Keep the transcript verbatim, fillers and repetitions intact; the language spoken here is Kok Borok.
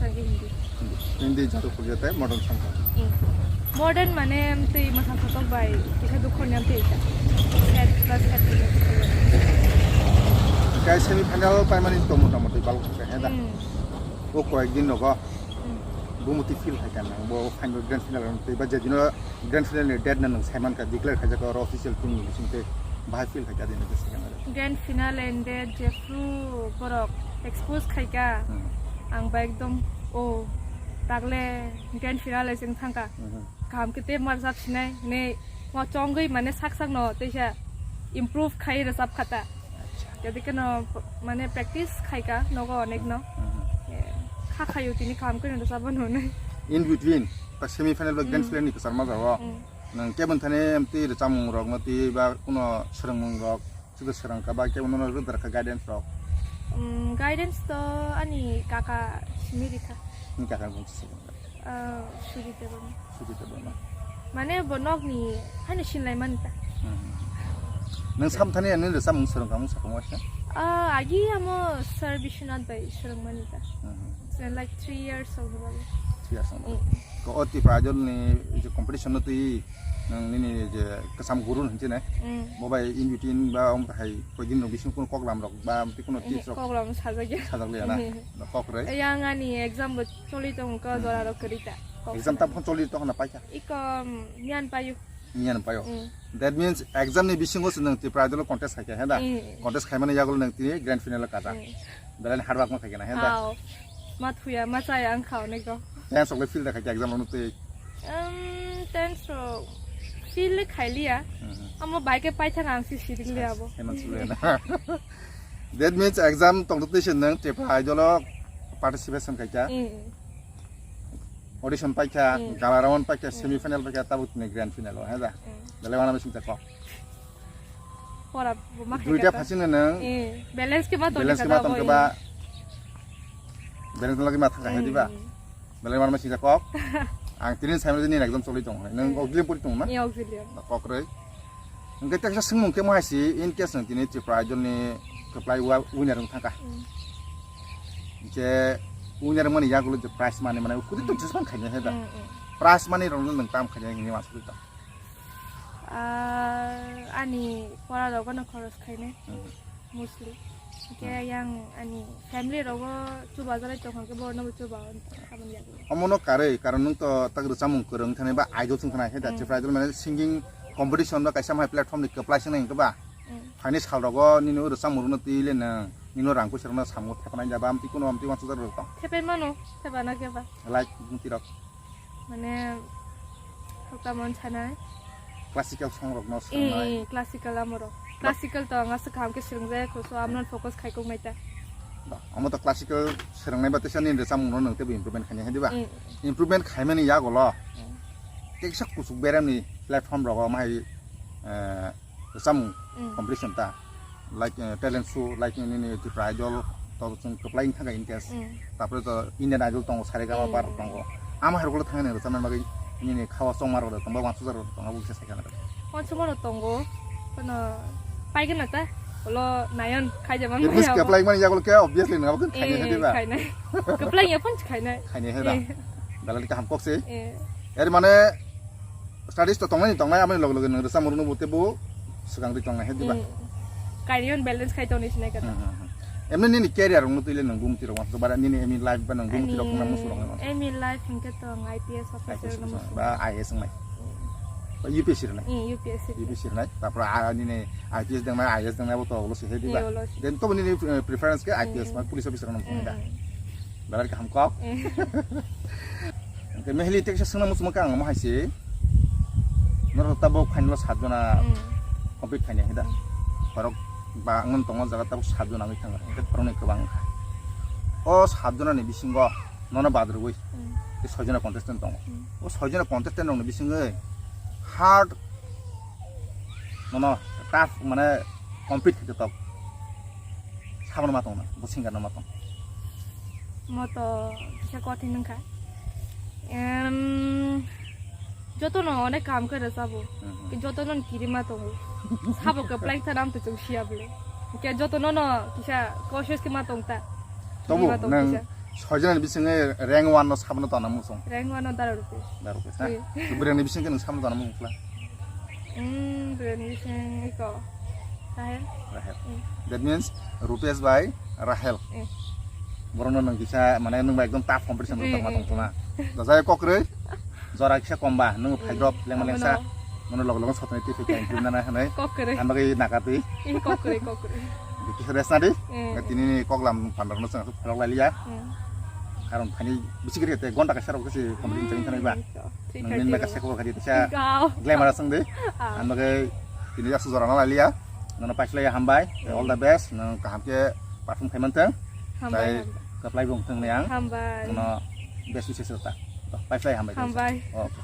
Hindi. Hindi jadu khulya tei modern song kha. Hmm. Modern mane tei masa sotok bai kisa dukho nyam tei ta. Sad plus happy. Kai semi final pai mani to mota moti bal kha he da. Hmm. O koyek din rogo. Hmm. Bumuti feel khai kan bo final grand final tei ba jadino grand final ni date na nang saiman ka declare khai jaka oro official team ni bising tei bahai feel khai ka din ke second. Grand final and date je Borok expose khaika. Hmm. Ang ba ekdom, o, tagle grand finale chwng thangka. Mhm. Kaham khe tei marjak sinai, ne, ma chongwi mane sak sak no teisa improve khai rwchap khata. Acha. Jadi keno mane practice khaika nogo onek no. Mhm. Eh, kha khayo tini kaham khe rwchap no nai. In between, ta semi final ba grand Hmm. final ni kwchar ma jago. Hmm. Nang kebon thani amtwi rwchapmung rok no twi ba kuno swrwngmung rok Sudu srang ka ba kebo nono rwdar kha guidance rok? Mm, guidance to ani kaka simi rikha. Ni kaka bung sisi bung. Ah, Sujita Barma. Sujita Barma. Mane bo nok ni hani sinlai mani ta. Hmm. Nang samthani ani rwchapmung srang kamung sakamo sa? Ah, agi amo Sir Bishwanath bai srang mani ta. Hmm. It's been like three years ago. Three years ago. Mm. Ko oti pa ajol ni je competition no twi Nang nini je kasam guru hinchi ne. Mm. Bo bai in between ba om hai koi din no bising kun koklam rok ba amti kuno tips rok. Koklam sajagya. Sajagya na. Mm. No kok re. Yang ani exam bo choli tong ko Mm. jora rok kerita. Exam tam phon choli tong na paikha. Iko, mm, nian payu. Nian payo. Mm. That means exam ni bisingo se nang Tripura Idol contest khai kha, he da? Mm. Contest khai mani yagulo nang tini grand final kaja. Mm. Belai ni hard work ma khai kha na, he da? Hao. Ma thuya, ma chaya ang khao ne go. Tens rok le feel da khai kha exam no twi. Um, tens rok feel le khai liya. Mhm. Amo bai ke pai thang ang si siring le abo. Heman sulu na. That means exam tong twi se nang Tripura Idol o participation khai kha. Mm. Audition pai kha, Mm. gala round pai kha, Mm. semi final pai kha, tabuk tini grand final o, he da? Mm. Belai wana bising ta kok. Pora bo ma khai Duita kha ta. Phasing nang. Eh, balance ke ma tong Balance kha ke ma da tong ke boy. Ba. Balance lagi ma thang kha, he di ba? Mm. Belai wana bising ta kok. Ang tini sai nini exam choli tong, nang Mm. auxiliary pori tong na? Eh, auxiliary. Na kok rei. Hingke teksa swngmung khe mo hai si, in case nang tini Tripura Idol ni kwplai wa-, winner wng thangkha. Mm. Je winner wngmani yagulo je prize money mane kudi to Mm. jisman khaina he da. Mm, mm. Prize money rok nang tam khaina hini ma suri ta. Ah, ani pora rok no khoros khaina. Mm. Mostly. Hingke Mm. yang ani family rogo chuba jalai tong hingke bo no chuba on aboni yagulo. Omono karwi, karon nwng to tak rwchapmung kwrwng thani ba idol thwng thani, he da, Mm. Tripura Idol mane singing competition ba kaisa mai platform ni kwplai swngnai hwnkhe ba. Mm. Phaini sal rogo nini o rwchapmung rwno twi le nwng, nini o rang puisa rwno samung thepanai da ba amtwi kuno amtwi uansukjak rwtong. Thepai mano, thepana khe ba. Like mukti rok. Mane, hokta mon sanai. Classical song rok no Eh, sanai. Eh, classical amoro. Ba- Classical to ang aswk kaham khe swrwngjak, so amno focus khai kok nai ta. Ba, amo to classical swrwngnai ba teisa nini rwchapmung no nwng teibo improvement khainai hai diba? Eh. Improvement khaimani yagulo. Eh. Teksa kuchuk beremni platform rogo mahai, eh, rwchapmung Mm. competition ta. Like, eh, talent show, like nini Tripura Idol, to chwng kwplai wng thangkha in case. Mm. Tapore to Indian Idol tongo, Saregama Mm, par mm. tongo. Ama hai rokle thangni rwchapna bagwi nini khawa chongma rok tongo, uansukjak rok tongo, aboni se saikha na. Uansukma rok tongo, kono paigwna ta, ulo nayan khaijama At least maya bo. Kwplai mani yagulo khe obviously nang abo khe khainai Eh, hai diba? Khainai. Kwplai ya phone khainai. Khainai hai da. Eh. Dalali kaham kok se. Eh. Er mane Studies to tongnai ni tongnai, amoni loge loge nwng rwchapmung rwno bo teibo swkang twi tongnai hai diba? Mm. Career balance khai tongni sinai kha. Hmm, hmm, hmm. Emni nini career rokno twi le nwng bumti rok uansuk bara nini aim in life ba nwng bumti rok Ani nwng musu rok nwng. Aim in life hwnkhe to ang I P S officer I P S no officer musu. Ba I A S wngnai. Mm. Ba U P S C rwnai. Mm, U P S C. U P S C rwnai. Tapor a nini I P S dengnai, I A S dengnai bo to ulo se hai diba? Eh, ulo se. Then to nini, eh, preference khe I P S Mm, ba mm. Police officer rokno musu Mm, da. Mm. Belai kaham kok. Eh. Hingke mehli teksa swngna muchungma khe ang omo hai se. Norok tabuk final o sat jona Mm. complete khainai hai da. Mm. Borok ba wngmani tongo jaga tabuk sat jona wngwi thango. Hingke borokni kwbang wngkha. O sat jona ni bisingo nono bad rwui Mm. tei soi jona contestant tongo. Mm. O soi jona contestant rokni bisingwi hard nono tough mane compete khe tok. Sabono ma tongna, bo singer no ma tong. Mo to kisa kothin wngkha. Em, jotono onek kaham khe rwchabo. Mhm. Jotono kirima tongo. Sabo kwplai thana amtwi chwng siya bwle. Hwnkhe jotono no kisa cautious khe ma tong ta. Tobo Kirima tong nang kisa. Soijanani bisingo rank one no sabno tana musong. Rank one no Dara Rupesh. Dara Rupesh na? Iya. Bwrwini bisingo nung sabno tana musong kla. Hmm, bwrwini bising iko. Rahel. Rahel. Hmm. That means Rupesh by Rahel. Hmm. Borokno nung kisa mane nung bai ekdom tough competition Hmm, rwtharma hmm, tongkha na. Dajai kokrwi. Jora kisa komba nung Hmm. phaidrop lengma Abono. lengsa. Mono log log sotoni twi phai kain twi nana hanai. Kokrwi. Ang bagwi nakatwi. Hmm, kokrwi, kokrwi. Kisa rest nadi. Hmm. Tini ni koklam pandar no chang philok lai liya. Hmm. Karon thani bisi giri te gonta kaisa rok kisi competition Hmm, chang thanai ba. Thik Nang hai nin ba thik kaisa hai. kokor khadi tisa Thik hai. glamour asang de. Ah. Ang bagwi tini asu jora na lai liya. Nono paislai hambai. All the best. Nang kaham ke perform khai manteng. Hambai, Tai hambai. kaplai bong teng ni ang. Hambai. Nono best wishes ta. Paislai hambai. Hambai. Okay.